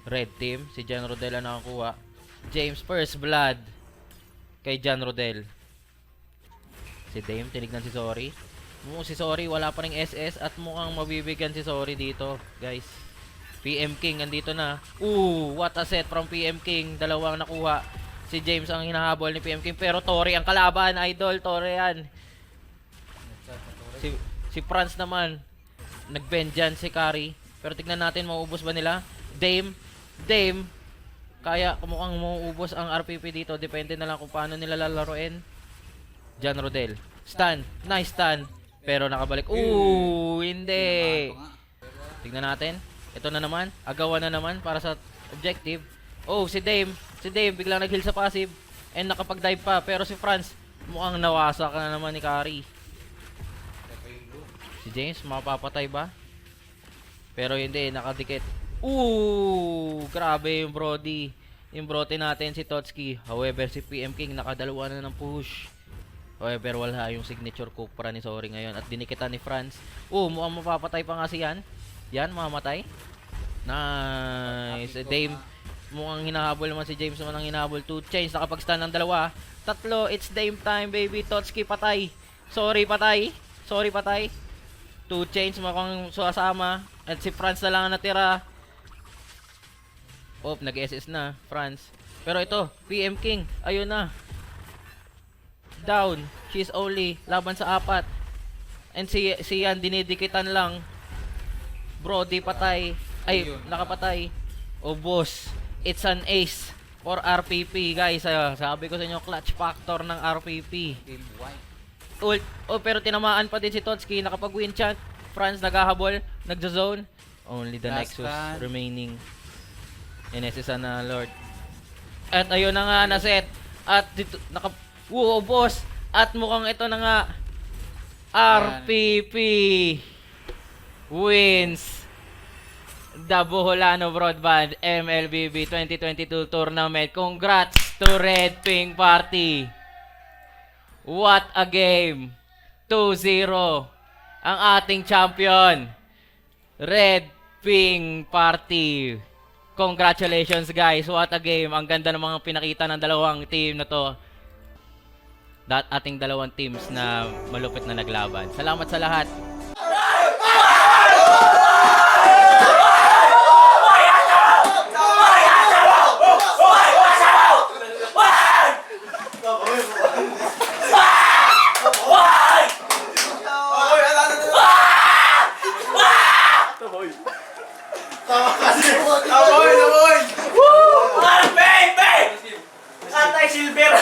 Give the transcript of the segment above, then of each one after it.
Red team, si John Rodel ang nakakuha. James first blood kay John Rodel. Si Dame, tinignan si Sorry. Mukhang si Sorry, wala pa ring SS at mukhang mabibigyan si Sorry dito, guys. PM King, andito na. What a set from PM King. Dalawang nakuha. Si James ang hinahabol ni PM King. Pero Tori ang kalaban, idol. Tori yan. Si Franz naman. Nag-bend dyan si Curry. Pero tignan natin, mauubos ba nila? Dame. Kaya mukhang mauubos ang RPP dito. Depende na lang kung paano nila lalaroin. John Rodel. Stun. Nice stun. Pero nakabalik. Hindi. Tignan natin. Ito na naman. Agawan na naman para sa objective. Si Dame. Si Dame biglang nag-heal sa passive. And nakapag-dive pa. Pero si Franz mukhang nawasak na naman ni Curry. Si James mapapatay ba? Pero hindi. Nakadikit. Grabe yung Brody. Yung Brody natin si Totski. However si PM King nakadalawa na ng push. However wala yung signature cook para ni Sorry ngayon. At dinikitan ni Franz. Mukhang mapapatay pa nga si Yan. Yan, mamamatay. Nice. Dame, mukhang hinahabol naman si James naman ang hinahabol. 2 chains, nakapag-stun ng dalawa. 3, it's Dame time, baby. Totski, patay. Sorry, patay. 2 chains, mukhang suasama. At si Franz na lang ang natira. Nag-SS na, Franz. Pero ito, PM King, ayun na. Down. She's only laban sa 4. And si Yan, dinidikitan lang. Brody patay. Nakapatay. Boss. It's an ace for RPP, guys. Sabi ko sa inyo, clutch factor ng RPP. Pero tinamaan pa din si Totski. Nakapag-win chant. Franz naghahabol. Nagza-zone. Only the Nexus remaining. NSS na Lord. At ayun na nga na-set. At dito, boss. At mukhang ito na nga. RPP wins the Boholano Broadband MLBB 2022 tournament. Congrats to Red Pink Party. What a game. 2-0 ang ating champion, Red Pink Party. Congratulations, guys. What a game. Ang ganda ng mga pinakita ng dalawang team na to. Ating dalawang teams na malupit na naglaban. Salamat sa lahat. Silver!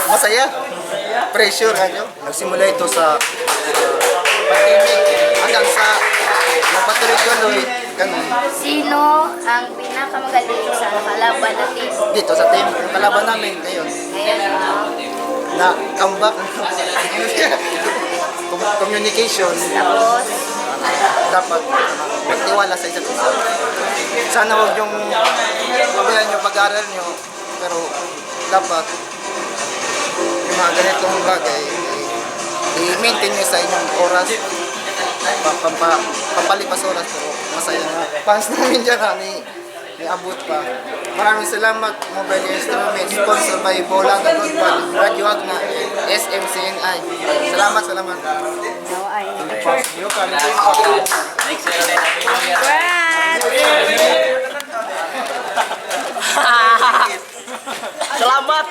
Masaya. Pressure nagsimula ito sa pandemic hanggang sa nagpatuloy-tuloy. Sino ang pinakamagaling sa kalaban na team? Dito sa team, kalaban namin ngayon. Na comeback. Communication. Tapos, Dapat magtiwala sa isa't isa. Sana huwag yung pabayaan yung pag-aaral nyo, pero dapat yung mga ganitong bagay i-maintain nyo sa inyong oras, pampalipas oras, pero masaya na. Fans namin dyan ni abot pa. Maraming salamat, Mobile Instrument, sponsor by Boholano Broadband, Radio Agna, SMCNI. Salamat. Selamat!